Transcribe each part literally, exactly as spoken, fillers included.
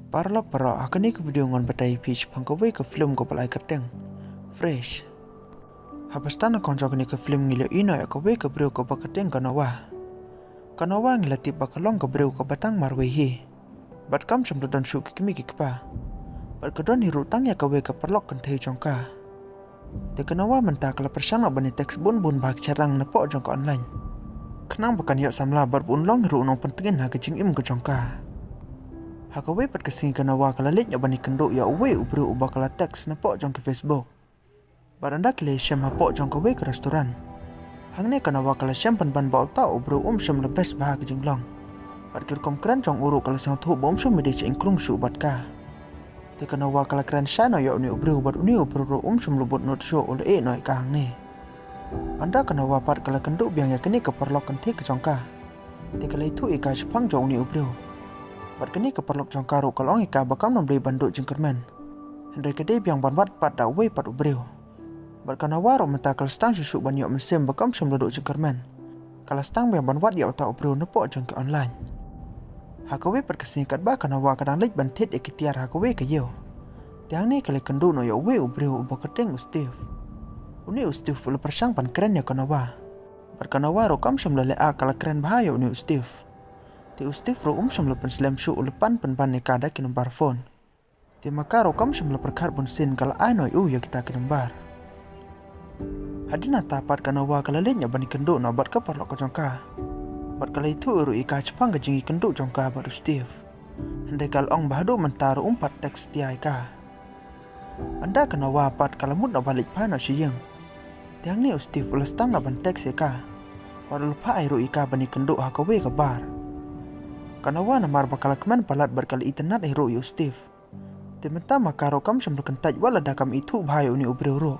Paralok baroh, ha kane ka video ngan batai ïa phi shaphang kawei ka film kaba la ai kyrteng Fresh. Haba sdang na kong jong kane ka film ngi la ïohi noh ïa kawei ka briew kaba kyrteng ka Noah. Ka Noah ngi la tip ba ka long ka briew kaba tang marwei hi. Bad kam shym la don shuh ki kmie ki kpa. Bad ka don hi ruh tang ïa kawei ka paralok kynthei jong ka. Te ka Noah mynta ka la pyrshang noh ban ïa text bun bun bha ki sharang napoh jong ka online, khnang ba kan ïoh samla bad ba un long hi ruh u nongpyntngen ha ka jingim ka jong ka. Ha kawei pat ka sngi ka Noah ka la leit noh ban ïakynduh ïa uwei u briew uba ka la text napoh jong ka Facebook. Bad ynda ki la ïashem hapoh jong kawei ka restaurant, hangne ka Noah ka la shem pynban ba uta u briew um shym la best bha ha ka jinglong. Bad ki rukom kren jong u ruh ka la sngewthuh ba um shym la dei sha ïing krung shuh bad ka. Te ka Noah ka la kren shai noh ïa une u briew bad une u briew ruh um shym la bud nud shuh, u la ïeh noh ïa ka hangne. Ynda ka Noah pat ka la kynduh biang ïa kane ka paralok kynthei ka jong ka, te ka la ïathuh ïa ka shaphang jong une u briew. Bad kane ka paralok jong ka ruh ka la ong ïa ka ba kam dei ban duh jingkyrmen, hynrei ka dei biang ban wad pat da uwei pat u briew. Bad ka Noah ruh mynta ka la sdang shuh shuh ban ïoh mynsiem ba kam shym la duh jingkyrmen. Ka la sdang biang ban wad ïa uta u briew napoh jong ki online. Ha kawei pat ka sngi katba ka Noah ka dang leit ban thied ïa ki tiar ha kawei ka ïew, te hangne ka la ïakynduh noh ïa uwei u briew uba kyrteng u Steve. Une u Steve u la pyrshang ban kren ïa ka Noah. Bad ka Noah ruh kam shym la leh ah, ka la kren bha ïa une u Steve. Te u Steve ruh um shym la pynslem shuh, u la pan pynban ïa ka da ki nombar phone. Te ma ka ruh kam shym la pyrkhat bunsien ka la ai noh ïa u ïa kita ki nombar. Hadien nangta pat ka Noah ka la leit noh ban ïakynduh noh bad ka paralok ka jong ka. Bad ka la ïathuh ruh ïa ka shaphang ka jingïakynduh jong ka bad u Steve. Hynrei ka la ong ba haduh mynta ruh um pat text satia ïa ka. Ynda ka Noah pat ka la mut noh ban leit phai noh sha ïing, te hangne u Steve u la sdang noh ban text ïa ka. Bad u la phah hi ruh ïa ka ban ïakynduh ha kawei ka bar. Ka Noah namar ba ka la kmen palat bad ka la itynnad hi ruh ïa u Steve. Te mynta ma ka ruh kam shym la kyntait wat lada kam ithuh bha ïa une u briew ruh.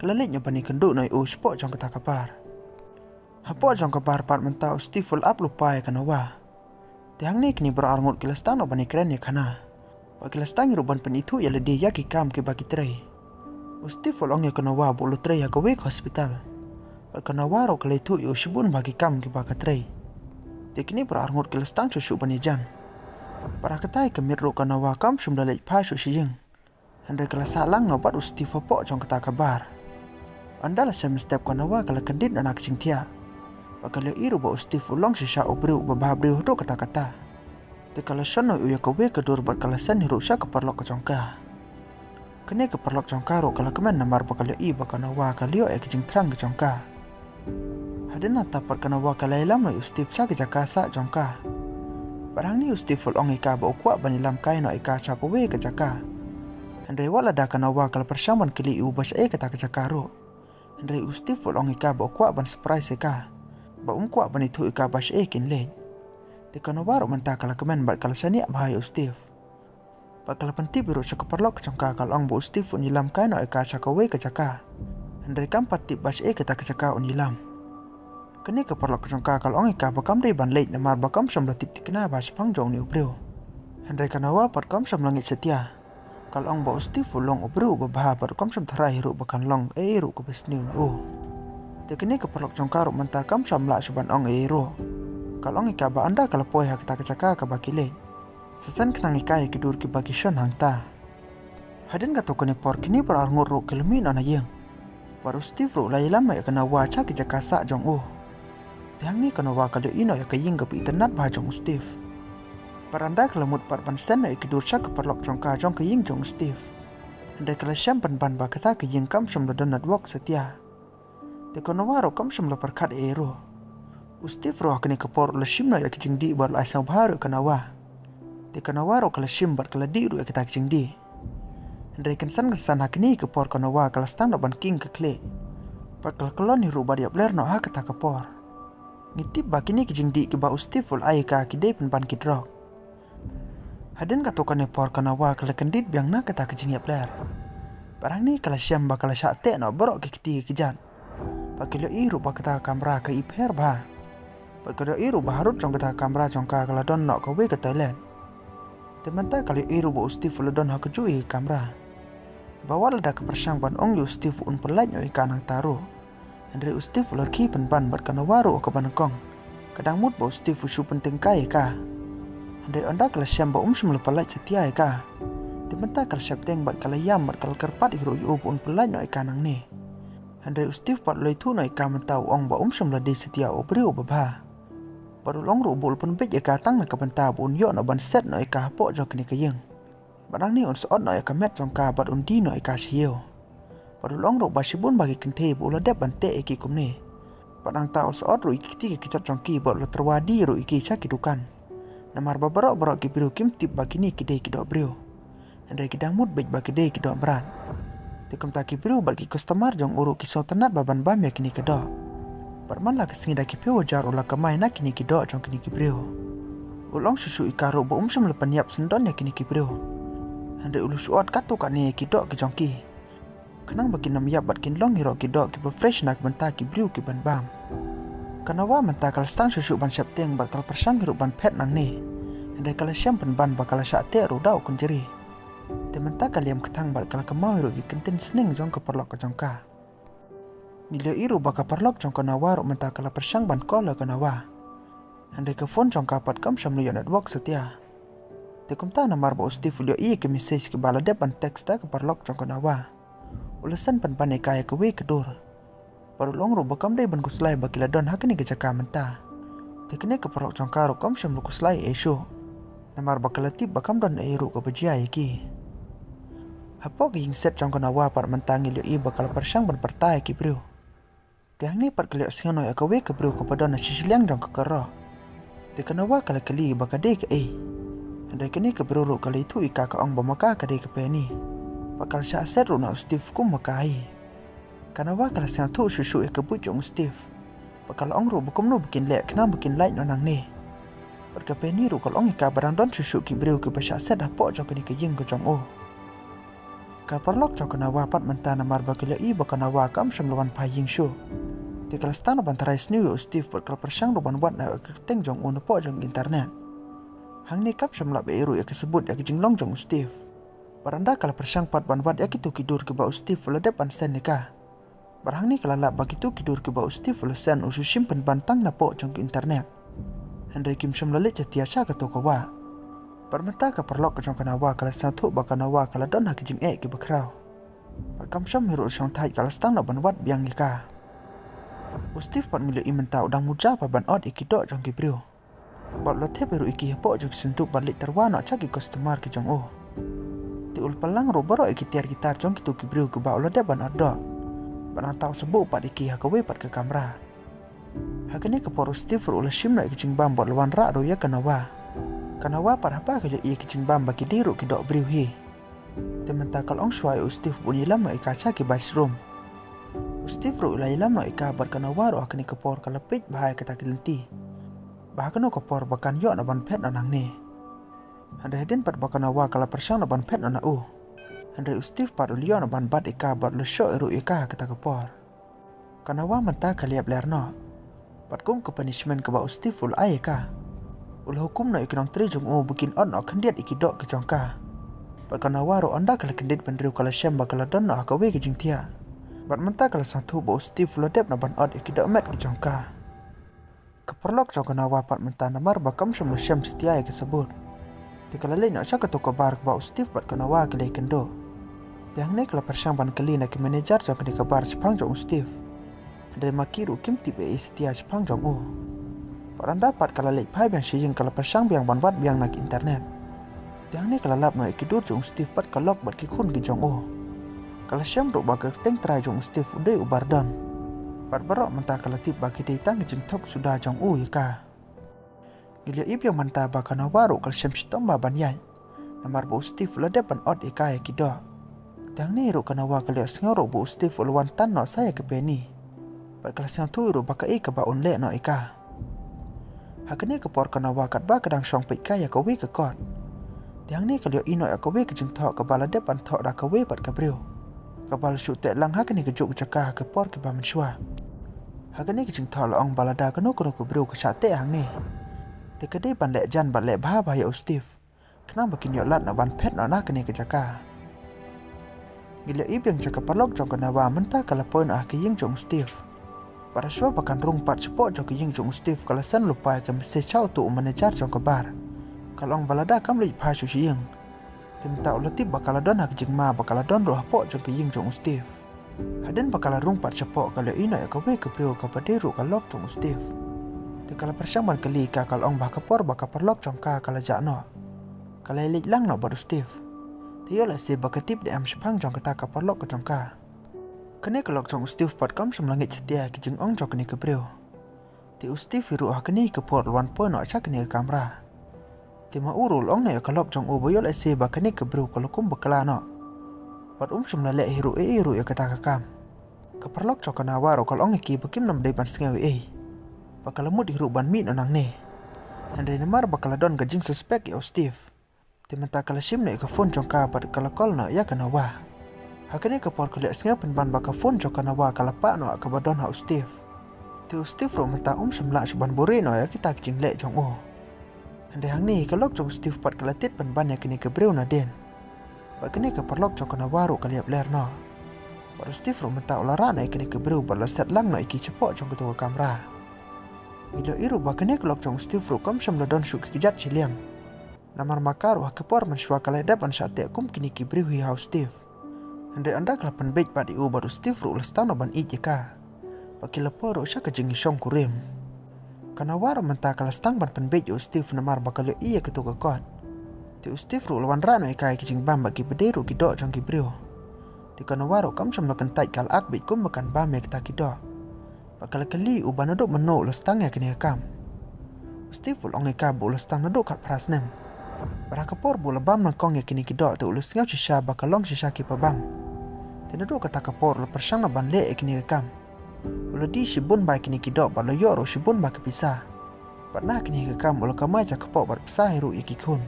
Ka la leit noh ban ïakynduh noh ïa u shapoh jong kata ka bar. Hapoh jong ka bar pat mynta u Steve u la ap lypa ïa ka Noah. Te hangne kine baroh arngut ki la sdang noh ban ïakren ïakhana. Bad ki la sdang hi ruh ban pynithuh ïa lade ïa ki kam kiba ki trei. U Steve u la ong ïa ka Noah ba u la trei ha kawei ka hospital. Bad ka Noah ruh ka la ïathuh ïa u shibun bha ki kam kiba ka trei. Te kine baroh arngut ki la sdang shuh shuh ban ïajan. Bad ha katei ka miet ruh ka Noah kam shym la leit phai shuh sha ïing. Hynrei ka la sah lang noh bad u Steve hapoh jong kata ka bar. Ynda la shem step ka Noah ka la kyndit noh na ka jingthiah. Bad ka la ïohi ruh ba u Steve u long shisha u briew uba bhabriew haduh katta katta. Te ka la shon noh ïa u ïa kawei ka dur bad ka la send hi ruh sha ka paralok ka jong ka. Kane ka paralok jong ka ruh ka la kmen namar ba ka la ïohi ba ka Noah ka la ïoh ïa ka jingthrang ka jong ka. Hadien nangta pat ka Noah ka la ïalam noh ïa u Steve sha ka jaka sah jong ka. Bad hangne u Steve u la ong ïa ka ba u kwah ban ïalam kai noh ïa ka sha kawei ka jaka. Hynrei wat lada ka Noah ka la pyrshang ban kylli ïa u ba shaei kata ka jaka ruh, hynrei u Steve u la ong ïa ka ba u kwah ban surprise ïa ka, ba um kwah ban ïathuh ïa ka ba shaei kin leit. Te ka Noah ruh mynta ka la kmen bad ka la shaniah bha ïa u Steve. Bad ka la pyntip hi ruh sha ka paralok ka jong ka, ka la ong ba u Steve un ïalam kai noh ïa ka sha kawei ka jaka. Hynrei kam pat tip ba shaei kata ka jaka un ïalam. Kane ka paralok ka jong ka ka la ong ïa ka ba kam dei ban leit namar ba kam shym la tip thikna bha shaphang jong une u briew. Hynrei ka Noah pat kam shym la ngeit satia. Ka la ong ba u Steve u long u briew uba bha bad kam shym tharai hi ruh ba kan long ei ei ruh kaba sniew na u. Te kane ka paralok jong ka ruh mynta kam shym lah shuh ban ong ei ei ruh. Ka la ong ïa ka ba ynda ka la poi ha kata ka jaka kaba ki leit, sa send khnang ïa ka ïa ki dur kiba ki shon hangta. Hadien katto katne por kine baroh arngut ruh ki la mih noh na ïing. Bad u Steve ruh u la ïalam noh ïa ka Noah sha ka jaka sah jong u. Te hangne ka Noah ka la ïohi noh ïa ka ïing kaba itynnad bha jong u Steve. Bad ynda ka la mut pat ban send noh ïa ki dur sha ka paralok jong ka jong ka ïing jong u Steve, hynrei ka la shem pynban ba kata ka ïing kam shym la don network satia. Te ka Noah ruh kam shym la pyrkhat ei ei ruh. U Steve ruh ha kane ka por u la shim noh ïa ka jingdih bad u la ai sngewbha ruh ïa ka Noah. Te ka Noah ruh ka la shim bad ka la dih ruh ïa kata ka jingdih. Hynrei kynsan kynsan ha kane ka por ka Noah ka la sdang noh ban king ka khlieh. Bad ka la kyllon hi ruh bad ïapler noh ha kata ka por. Ngi tip ba kine ki jingdih kiba u Steve u la ai ïa ka ki dei pynban ki drok. Hadien katto katne por ka Noah ka la kyndit biang na kata ka jingïapler. Bad hangne ka la shem ba ka la shah teh noh baroh ki kti ki kjat. Bad ka la ïohi ruh ba kata ka kamra ka ipher bha. Bad ka la ïohi ruh ba harud jong kata ka kamra jong ka ka la don noh kawei ka toilet. Te mynta ka la ïohi ruh ba u Steve u la don ha kajuh ïa ka kamra. Ba wat lada ka pyrshang ban ong ïa u Steve un pynlait noh ïa ka nangta ruh, hynrei u Steve u la rkhie pynban bad ka Noah ruh ha kaba nyngkong ka dang mut ba u Steve u shu pyntyngkai ïa ka. Hynrei ynda ka la shem ba um shym la pyllait satia ïa ka, te mynta ka la sheptieng bad ka la ïam bad ka la kyrpad hi ruh ïa u ba un pyllait noh ïa ka nangne. Hynrei u Steve pat u la ïathuh noh ïa ka mynta, u ong ba um shym la die satia u briew uba bha. Bad u la ong ruh ba u la pynbeit ïa ka tang na ka bynta ba un ïoh noh ban set noh ïa ka hapoh jong kane ka ïing. Bad nangne un sot noh ïa ka met jong ka bad un die noh ïa ka sha ïew. Bad u la ong ruh ba shibun ba ki kynthei ba u la dep ban teh ïa ki kumne. Bad nangta u la sot ruh ïa ki kti ki kjat jong ki bad u la tyrwa die ruh ïa ki sha ki dukan. Namar ba baroh baroh ki briew kim tip ba kine ki dei ki doh briew. Hynrei ki dang mut beit ba ki dei ki doh mrad. Te kumta ki briew bad ki customer jong u ruh ki sngewtynnat ba ban bam ïa kine ki doh. Bad man la ka sngi da ki phew hajar u la kamai na kine ki doh jong kine ki briew. U la ong shuh shuh ïa ka ruh ba um shym la pynïap syndon ïa kine ki briew. Hynrei u la shu ot katto katne ïa ki doh ki jong ki. Khnang ba kin ym ïap bad kin long hi ruh ki doh kiba fresh na ka bynta ki briew ki ban bam. Ka Nawa mynta ka la sdang shuh shuh ban sheptieng bad ka la pyrshang hi ruh ban phet nangne. Hynrei ka la shem pynban ba ka la shah teh ruh da u kynjri. Te mynta ka la ïam kthang bad ka la kynmaw hi ruh ïa ki kyntien sneng jong ka paralok ka jong ka. Ngi la ïohi ruh ba ka paralok jong ka Nawa ruh mynta ka la pyrshang ban call ïa ka Nawa. Hynrei ka phone jong ka pat kam shym la ïoh network satia. Te kumta namar ba u Steve u la ïohi ïa ka message kaba la dep ban text da ka paralok jong ka Nawa, u la send pynban ïa ka ïa kawei ka dur. Bad u la ong ruh ba kam dei ban khuslai ba ki la don ha kane ka jaka mynta. Te kane ka paralok jong ka ruh kam shym la khuslai ei shuh. Namar ba ka la tip ba kam don ei ruh kaba jia ïa ki. Hapoh ka ïing set jong ka Nawa pat mynta ngi la ïohi ba ka la pyrshang ban pyrta ïa ki briew. Te hangne pat ka la ïohsngew noh ïa kawei ka briew kaba don ha shi shiliang jong ka kyrroh. Te ka Nawa ka la kylli ba ka dei kaei. Hynrei kane ka briew ruh ka la ïathuh ïa ka, ka ong ba ma ka ka dei ka Penny. Bad ka la shah set ruh na u Steve kum ma ka hi. Ka Nawa ka la sngewthuh shuh shuh ïa ka buit jong u Steve. Bad ka la ong ruh ba kumno ba kin leh khnang ba kin lait noh nangne. Bad ka Penny ruh ka la ong ïa ka ba dang don shuh shuh ki briew kiba shah set hapoh jong kane ka ïing ka jong u. Ka paralok jong ka Nawa pat mynta namar ba ki la ïohi ba ka Nawa kam shym la wan phai ïing shuh. Te ka la sdang ban tharai sniew ïa u Steve bad ka la pyrshang ruh ban wad na ka kyrteng jong u napoh jong internet. Hangne kam shym la lap ei ruh ïa ka sabut ïa ka jinglong jong u Steve. Bad ynda ka la pyrshang pat ban wad ïa kito ki dur kiba u Steve u la dep ban send ïa ka. Bad hangne ka la lap ba kito ki dur kiba u Steve u la send u shu shim pynban tang napoh jong ka internet. Hynrei kim shym la leit satia sha kato ka wah. Bad mynta ka paralok ka jong ka Nawa ka la sngewthuh ba ka Nawa ka la don ha ki jingeh kiba khraw. Bad kam shym hi ruh shong thait, ka la sdang noh ban wad biang ïa ka. U Steve pat ngi la ïohi mynta u dang muja ba ban ot ïa ki doh jong ki briew. Bad u la thep hi ruh ïa ki hapoh jong ki synduk bad leit tyrwa noh sha ki customer ki jong u. Te u la pynlang ruh baroh ïa ki tiar ki tar jong kito ki briew kiba u la dep ban ot doh. Bad nangta u sa buh pat ïa ki ha kawei pat ka kamra. Ha kane ka por u Steve ruh u la shim noh ïa ka jingbam bad u la wanrah ruh ïa ka Nawa. Ka Nawa pat haba ka la ïohi ïa ka jingbam ba ki dei ruh ki doh briew hi. Te mynta ka la ong shuwa ïa u Steve ba un ïalam noh ïa ka sha ki bathroom. U Steve ruh u la ïalam noh ïa ka bad ka Nawa ruh ha kane ka por ka la peit bha ïa kata ka lynti. Ba ha kano ka por ba kan ïoh na ban phet noh nangne. Hynrei hadien pat ba ka Nawa ka la pyrshang na ban phet noh na u. Hynrei u Steve pat u la ïoh na ban bat ïa ka bad u la shoh ruh ïa ka ha kata ka por. Ka Nawa mynta ka la ïap ler noh. Bad kum ka punishment kaba u Steve u la ai ïa ka, u la hukum noh ïa ki nongtrei jong u ba kin ot noh khyndiat ïa ki doh ki jong ka. Bad ka Nawa ruh ynda ka la kyndit bynriew ka la shem ba ka la don noh ha kawei ka jingthiah. Bad mynta ka la sngewthuh ba u Steve u la dep na ban ot ïa ki doh met ki jong ka. Ka paralok jong ka Nawa pat mynta namar ba kam shym la shem satia ïa ka sabut. Te ka la leit noh sha kato ka bar kaba u Steve bad ka Nawa ki la ïakynduh. Te hangne ka la pyrshang ban kylli na ki manager jong kane ka bar shaphang jong u Steve. Hynrei ma ki ruh kim tip ei ei satia shaphang jong u. Bad ynda pat ka la leit phai biang sha ïing ka la pyrshang biang ban wad biang na ki internet. Te hangne ka la lap noh ïa ki dur jong u Steve bad ka lok bad ki khun ki jong u. Ka la shem ruh ba ka kyrteng trai jong u Steve u dei u Bardon. Bad baroh mynta ka la tip ba ki dei tang ki jingthok suda jong u ïa ka. Ngi la ïohi biang mynta ba ka Nawa ruh ka la shem shitom bha ban ïaid. Namar ba u Steve u la dep ban ot ïa ka ïa ki doh. Te hangne ruh ka Nawa ka la ïohsngew ruh ba u Steve u la wan tan noh sa ïa ka Penny. Bad ka la sngewthuh ruh ba kaei kaba un leh noh ïa ka. Ha kane ka por ka Nawa katba ka dang shong peit ka ïa kawei ka kot. Te hangne ka la ïohi noh ïa kawei ka jingthoh kaba la dep ban thoh da kawei pat ka briew. Kaba la shu teh lang ha kane ka juh ka jaka ha ka por kiba mynshuwa. Ha kane ka jingthoh la ong ba lada kano kano ka briew ka shah teh hangne, te ka dei ban leh jan bad leh bha bha ïa u Steve. Khnang ba kin ïoh lad na ban phet noh na kane ka jaka. Ngi la ïohi biang jaka paralok jong ka Nawa mynta ka la poi noh ha ka ïing jong u Steve. Bad shuwa ba kan rung pat shapoh jong ka ïing jong u Steve ka la send lypa ïa ka message sha uto u manager jong ka bar. Ka la ong ba lada kam leit bha shuh sha ïing, te mynta u la tip ba ka la don ha ka jingma ba ka la don ruh hapoh jong ka ïing jong u Steve. Hadien ba ka la rung pat shapoh, ka la ïohi noh ïa kawei ka briew kaba dei ruh ka lok jong u Steve. Te ka la pyrshang ban kylli ïa ka, ka la ong ba ha ka por ba ka paralok jong ka ka la jah noh, ka la leit lang noh bad u Steve. Te ïoh lehse ba ka tip da em shaphang jong kata ka paralok ka jong ka. Kane ka lok jong u Steve pat kam shym la ngeit satia ïa ki jingong jong kane ka briew. Te u Steve hi ruh ha kane ka por u la wan poi noh sha kane ka kamra. Te ma u ruh u la ong noh ïa ka lok jong u ba ïoh lehse ba kane ka briew ka la kum bakla noh, bad um shym la leh hi ruh ei ei ruh ïa kata ka kam. Ka paralok jong ka Nawa ruh ka la ong ïa ki ba kim nym dei ban sngew ei ei, ba ka la mut hi ruh ban mih noh nangne. Hynrei namar ba ka la don ka jingsuspek ïa u Steve, te mynta ka la shim noh ïa ka phone jong ka bad ka la call noh ïa ka Nawa. Ha kane ka por ka la ïohsngew pynban ba ka phone jong ka Nawa ka la pah noh ha kaba don ha u Steve. Te u Steve ruh mynta um shym lah shuh ban buhrieh noh ïa kita ki jingleh jong u. Hynrei hangne ka lok jong u Steve pat ka la tied pynban ïa kane ka briew nadien. Bad kane ka paralok jong ka Nawa ruh ka la ïapler noh. Bad u Steve ruh mynta u la rah noh ïa kane ka briew bad la set lang noh ïa ki shapoh jong kato ka kamra. Ngi la ïohi ruh ba kane ka lok jong u Steve ruh kam shym la don shuh ki kjat shiliang. Namar ma ka ruh ha ka por mynshuwa ka la dep ban shah teh kum kine ki briew hi ha u Steve. Hynrei ynda ka la pynbeit pat ïa u bad u Steve ruh u la sdang noh ban ïeit ïa ka, ba ki la poi ruh sha ka jingïashongkurim. Ka Nawa ruh mynta ka la sdang ban pynbeit ïa u Steve namar ba ka la ïohi ïa kato ka kot. Te u Steve ruh u la wanrah noh ïa ka ïa ki jingbam bad kiba dei ruh ki doh jong ki briew. Te ka Nawa ruh kam shym la kyntait, ka la ak beit kumba kan bam ïa kita ki doh. Bad ka la kylli ïa u ba naduh mynno u la sdang ïa kane ka kam. U Steve u la ong ïa ka ba u la sdang naduh khatphra snem. Bad ha ka por ba u la bam nyngkong ïa kine ki doh te u la sngew shisha ba ka long shisha ki pabang. Te naduh kata ka por u la pyrshang noh ban leh ïa kine ka kam. U la die shibun bha ïa kine ki doh bad la ïoh ruh shibun bha ka pisa. Bad na kane ka kam u la kamai ja kpoh bad bsa hi ruh ïa ki khun.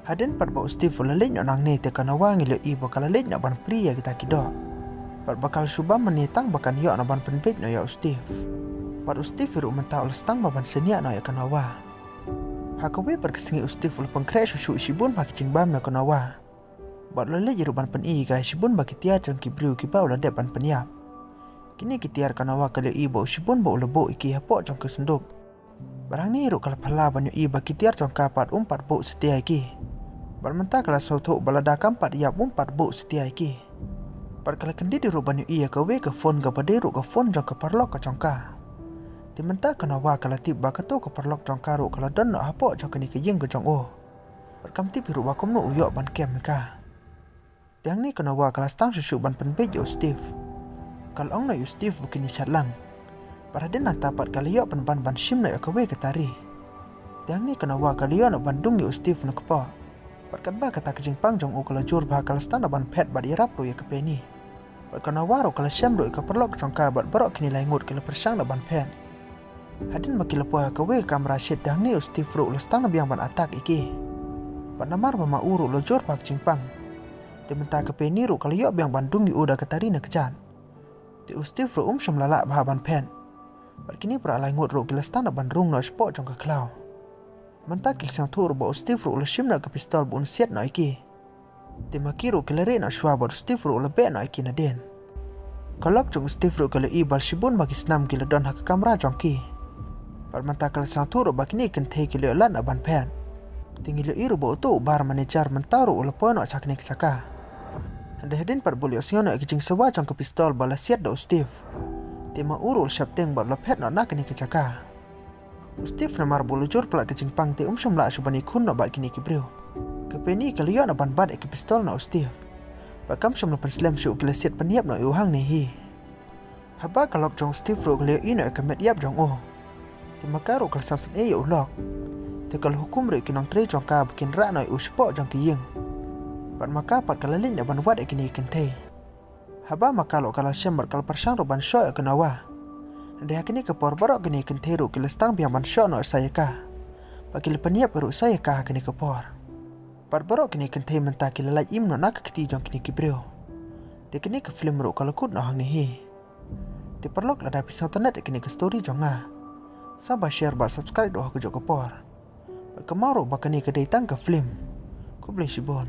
Hadien pat ba u Steve u la leit noh nangne te ka Nawa ngi la ïohi ba ka la leit noh ban prie ïa kita ki doh. Bad ba ka la shu bam mane tang ba kan ïoh noh ban pynbeit noh ïa u Steve. Bad u Steve hi ruh mynta u la sdang bha ban shaniah noh ïa ka Nawa. Ha kawei pat ka sngi u Steve u la pynkhreh shuh shuh shibun bha ki jingbam ïa ka Nawa. Bad u la leit hi ruh ban pyni ïa ka ïa shibun bha ki tiar jong ki briew kiba u la dep ban pynïap. Kine ki tiar ka Nawa ka la ïohi ba u shibun bha u la buh ïa ki hapoh jong ka synduk. Bad hangne ruh ka la phylla ban ïohi ba ki tiar jong ka pat um pat buh satia ïa ki. Bad mynta ka la sngewthuh ba lada kam pat ïap um pat buh satia ïa ki. Bad ka la kyndit hi ruh ban ïohi ïa kawei ka phone kaba dei ruh ka phone jong ka paralok ka jong ka. Te mynta ka Nawa ka la tip ba kato ka paralok jong ka ruh ka la don noh hapoh jong kane ka ïing ka jong u. Bad kam tip hi ruh ba kumno u ïoh ban kem ïa ka. Te hangne ka Nawa ka la sdang shuh shuh ban pynbeit ïa u Steve. Ka la ong noh ïa u Steve ba kin ïa shad lang. Bad hadien nangta pat ka la ïoh pynban ban shim noh ïa kawei ka tari. Te hangne ka Nawa ka la ïoh noh ban dung ïa u Steve na kpoh. Bad katba kata ka jingpang jong u ka la jur bha ka la sdang noh ban phet bad ïarap ruh ïa ka Penny. Bad ka Nawa ruh ka la shem ruh ïa ka paralok jong ka bad baroh kine lai ngut ki la pyrshang noh ban phet. Hadien ba ki la poi ha kawei ka kamra shit te hangne u Steve ruh u la sdang noh biang ban attack ïa ki. Bad namar ba ma u ruh u la jur bha ka jingpang, te mynta ka Penny ruh ka la ïoh biang ban dung ïa u da ka tari na kjat. Te u Steve ruh um shym la lah bha ban phet. Bad kine baroh lai ngut ruh ki la sdang noh ban rung noh shapoh jong ka khlaw. Mynta ki la sngewthuh ruh ba u Steve ruh u la shim noh ka pistol ba un siat noh ïa ki. Te ma ki ruh ki la rieh noh shuwa bad u Steve ruh u la beh noh ïa ki nadien. Ka lok jong u Steve ruh ka la ïohi ba shibun bha ki snam ki la don ha ka kamra jong ki. Bad mynta ka la sngewthuh ruh ba kine ki kynthei ki la ïoh lad noh ban phet. Te ngi la ïohi ruh ba uto u bar manager mynta ruh u la poi noh sha kane ka jaka. Hynrei hadien pat ba u la ïohsngew noh ïa ka jingsawa jong ka pistol ba la siat da u Steve, te ma u ruh u la sheptieng bad u la phet noh na kane ka jaka. U Steve namar ba u la jur palat ka jingpang te um shym lah shuh ban ïakhun noh bad kine ki briew. Ka Penny ka la ïoh noh ban bat ïa ka pistol na u Steve. Bad kam shym la pynslem shuh, ki la siat pynïap noh ïa u hangne hi. Haba ka lok jong u Steve ruh ka la ïohi noh ïa ka met ïap jong u, te ma ka ruh ka la sngewsynei ïa u lok. Te ka la hukum ruh ïa ki nongtrei jong ka ba kin rah noh ïa u shapoh jong ka ïing. Bad ma ka pat ka la leit noh ban wad ïa kine ki kynthei. Haba ma ka lok ka la shem bad ka la pyrshang ruh ban shoh ïa ka Nawa. Hynrei ha kane ka por baroh kine ki kynthei ruh ki la sdang biang ban shoh noh sa ïa ka. Bad ki la pynïap ruh sa ïa ka ha kane ka por. Bad baroh kine ki kynthei mynta ki la lait im noh na ka kti jong kine ki briew. Te kane ka film ruh ka la kut noh hangne hi. Te paralok, lada phi sngewtynnat ïa kane ka story jong nga, sa ba share bad subscribe ruh ha kajuh ka por. Bad kynmaw ruh ba kane ka dei tang ka film. Khublei shibun.